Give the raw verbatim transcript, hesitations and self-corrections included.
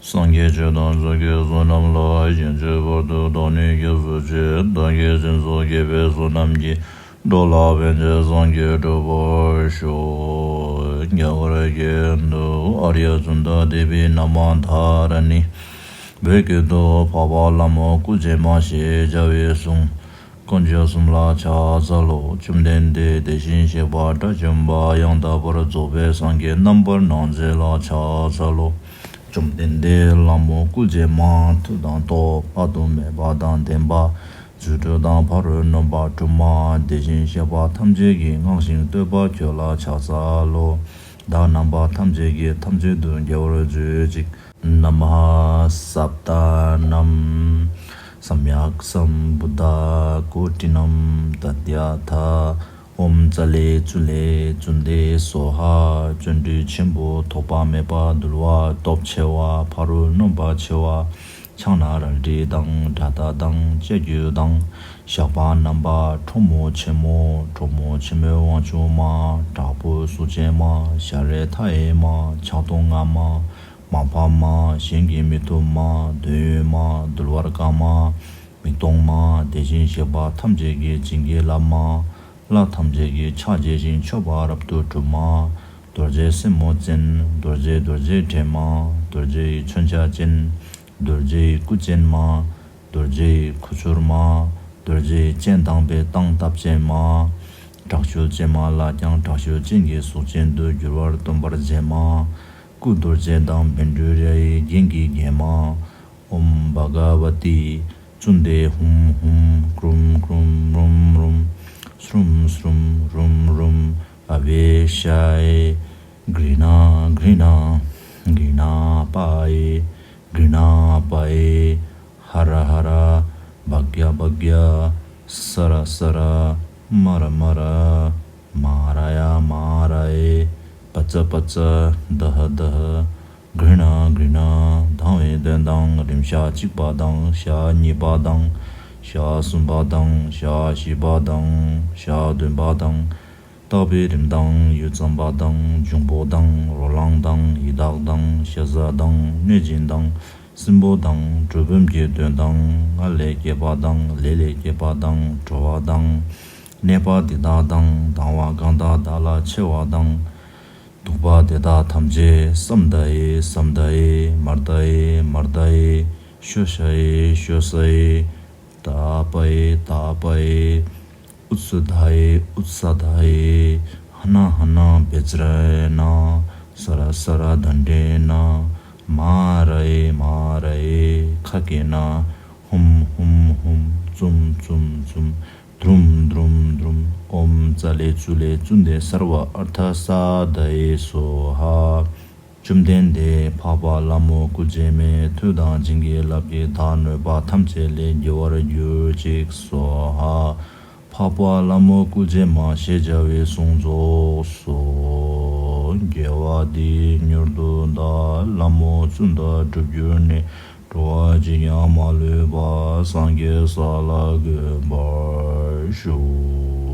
སངས་རྒྱས་ཆོས་དང་ཚོགས་ཀྱི་བསོད་ནམས་ལ། ཞིང་བཅུ་བར་དུ་བདག་ནི་སྐྱབས་སུ་མཆི། བདག་གིས་སྦྱིན་སོགས་བགྱིས་པའི་བསོད་ནམས་ཀྱིས། འགྲོ་ལ་ཕན་ཕྱིར་སངས་རྒྱས་འགྲུབ་པར་ཤོག་རྒྱ་གར་གྱི་ཨ་རྱ་ཙུན་ད་དེ་བི་ན་མ་དྷ་ར་ནི། བོད་སྐད་དུ། འཕགས་པ་ལྷ་མོ་སྐུ་མཇལ་མ་ཞེས་བྱ་བའི་གཟུངས། དཀོན་མཆོག་གསུམ་ལ་ཕྱག་འཚལ་ལོ། བཅོམ་ལྡན་འདས་དེ་བཞིན་གཤེགས་པ་དགྲ་བཅོམ་པ་ཡང་དག་པར་རྫོགས་པའི་སངས་རྒྱས་རྣམ་པར་སྣང་མཛད་ལ་ཕྱག་འཚལ་ལོ། བཅོམ་ལྡན་འདས་ལྷ་མོ་སྐུ་མཇལ་མ། མཐུ་དང་སྟོབས་དཔག་ཏུ་མེད་པ་དང་ལྡན་པ། རྫུ་འཕྲུལ་དང་ཕ་རོལ་གནོན་པ་གྲུབ་མ། དེ་བཞིན་གཤེགས་པ་ཐམས་ཅད་ཀྱིས་བསྔགས་ཤིང་བསྟོད་པ་ཁྱོད་ལ་ཕྱག་འཚལ་ལོ། བདག་རྣམ་པ་ཐམས་ཅད་ཀྱི་ཐམས་ཅད་དུ་དགེ་བར་མཛོད་ཅིག་ན་མ་ཧཱ་སབ་ཏ་ནམ། སམྱཀ་སམ་བུདྡྷ་ཀོ་ཊི་ནམ་ཏཱ་ཏྱ་ཐཱ། ཨོཾ་ཙ་ལེ་ཙུ་ལེ་ཙུན་དེ་སྭཱ་ཧཱ། བརྩོན་འགྲུས་ཆེན་པོ་ཐོགས་པ་མེད་པ་འདུལ་བ། སྟོབས་ཆེ་བ་ཕ་རོལ་གནོན་པ་ཆེ་བ། ཕྱག་ན་རལ་གྲི་དང་དགྲ་སྟ་དང་ལྕགས་ཀྱུ་དང་། ཞགས་པ་བསྣམས་པ་ཁྲོ་མོ་ཆེན་མོ། ཁྲོ་མོ་ཆེན་མོའི་དབང་ཕྱུག་མ། དྲག་པོའི་གཟུགས་ཅན་མ། ཞལ་རས་མཐའ་ཡས་མ། ཕྱག་སྟོང་མངའ་མ། མ་ཕམ་མ། གཞན་གྱིས་མི་ཐུབ་མ། འདོད་ཡོན་མ། འདུལ་བར་དཀའ་མ། མིག་སྟོང་མ། དེ་བཞིན་གཤེགས་པ་ཐམས་ཅད་ཀྱི་བྱིན་གྱིས་བརླབས་མ། ལྷ་ཐམས་ཅད་ཀྱི་ཕྱག་རྒྱས་ཤིང་མཆོད་པ་རབ་ཏུ་གྲུབ་མ། རྡོ་རྗེ་སེན་མོ་ཅན། རྡོ་རྗེ་རྡོ་རྗེ་དྲན་མ། རྡོ་རྗེ་ཡི་མཚོན་ཆ་ཅན། རྡོ་རྗེ་ཡི་སྐུ་ཅན་མ། རྡོ་རྗེ་ཡི་ཁུ་ཚུར་མ། རྡོ་རྗེ་ཡི་སྤྱན་དང་པོའི་སྟངས་སྟབས་ཅན་མ། དྲག་ཤུལ་ཅན་མ་ལ་ཀྱང་དྲག་ཤུལ་ཅན་གྱི་གཟུགས་ཅན་དུ་འགྱུར་བར་སྟོན་པར་མཛད་མ། སྐུ་རྡོ་རྗེ་དང་བཻ་ཌཱུརྱ་ཡི་རྒྱན་གྱིས་བརྒྱན་མ། ཨོཾ་བྷ་ག་བ་ཏི་ཙུན་དེ་ཧཱུྃ་ཧཱུྃ་ཀྲུམ་ཀྲུམ་རུམ་རུམ། སྲུམ་སྲུམ་རུམ་རུམ། ཨ་བྷེ་ཤ་ཡེ། གྷྲི་ཎ་གྷྲི་ཎ། གྷྲི་ཎ་པ་ཡེ། གྷྲི་ཎ་པ་ཡེ། ཧ་ར་ཧ་ར། བྷ་གྱ་བྷ་གྱ། ས་ར་ས་ར། མ་ར་མ་ར། མ་ར་ཡ་མ་ར་ཡེ། པ་ཙ་པ་ཙ། དྷ་དྷ། གྷྲི་ཎ་གྷྲི་ཎ། ལྡང་བའི་དོན་དང་རིམ་ཞག་གཅིག་པ་དང་ཞག་གཉིས་པ་དང་ཞག་གསུམ་པ་དང་ཞག་བཞི་པ་དང་ཞག་བདུན་པ་དང་། རྟག་པའི་རིམས་དང་ཡུད་ཙམ་པ་དང་འབྱུང་པོ་དང་རོ་ལངས་དང་ཡི་དྭགས་དང་ཤ་ཟ་དང་གནོད་སྦྱིན་དང་སྲིན་པོ་དང་གྲུལ་བུམ་གྱི་དོན་དང་སྔར་ལས་སྐྱེས་པ་དང་ལས་ལས་སྐྱེས་པ་དང་འགྲོ་བ་དང་གནས་པ་འདི་དག་དང་སྡང་བ་གང་དག་བདག་ལ་མཆི་བ་དང་། སྡུག་པ་དེ་དག་ཐམས་ཅད་སཾ་ད་ཡེ་སཾ་ད་ཡེ་མར་ད་ཡེ་མར་ད་ཡེ་ཤོ་ཤ་ཡེ་ཤོ་ས་ཡེ། ཏ་པ་ཡེ་ཏ་པ་ཡེ། ཨུ་ཙུ་ད་ཡེ་ཨུ་ཙ་ད་ཡེ། ཧ་ན་ཧ་ན་བེ་ཙ་ར་ཡེ་ན། ས་ར་ས་ར་དན་ཏེ་ན། མ་ར་ཡེ་མ་ར་ཡེ། ཁ་སྐད་ན། ཧུམ་ཧུམ་ཧུམ། ཙུམ་ཙུམ་ཙུམ། དྲུམ་དྲུམ་དྲུམ། ཨོཾ་ཙ་ལེ་ཙུ་ལེ་ཙུན་དེ་སརྦ་ཨརྠ་སཱ་དྷ་ཡེ་སྭཱ་ཧཱ། བཅོམ་ལྡན་འདས་འཕགས་པ་ལྷ་མོ་སྐུ་མཇལ་མའི་མཐུ་དང་བྱིན་གྱིས་བརླབས་ཀྱིས་བདག་གནོད་པ་ཐམས་ཅད་ལས་རྒྱལ་བར་གྱུར་ཅིག་སྭཱ་ཧཱ། འཕགས་པ་ལྷ་མོ་སྐུ་མཇལ་མ་ཞེས་བྱ་བའི་གཟུངས་རྫོགས་སོ། དགེ་བ་འདིས་མྱུར་དུ་བདག་ལྷ་མོ་ཙུན་ད་འགྲུབ་གྱུར་ནས། འགྲོ་བ་གཅིག་ཀྱང་མ་ལུས་པ། སངས་རྒྱས་ས་ལ་འགོད་པར་ཤོག།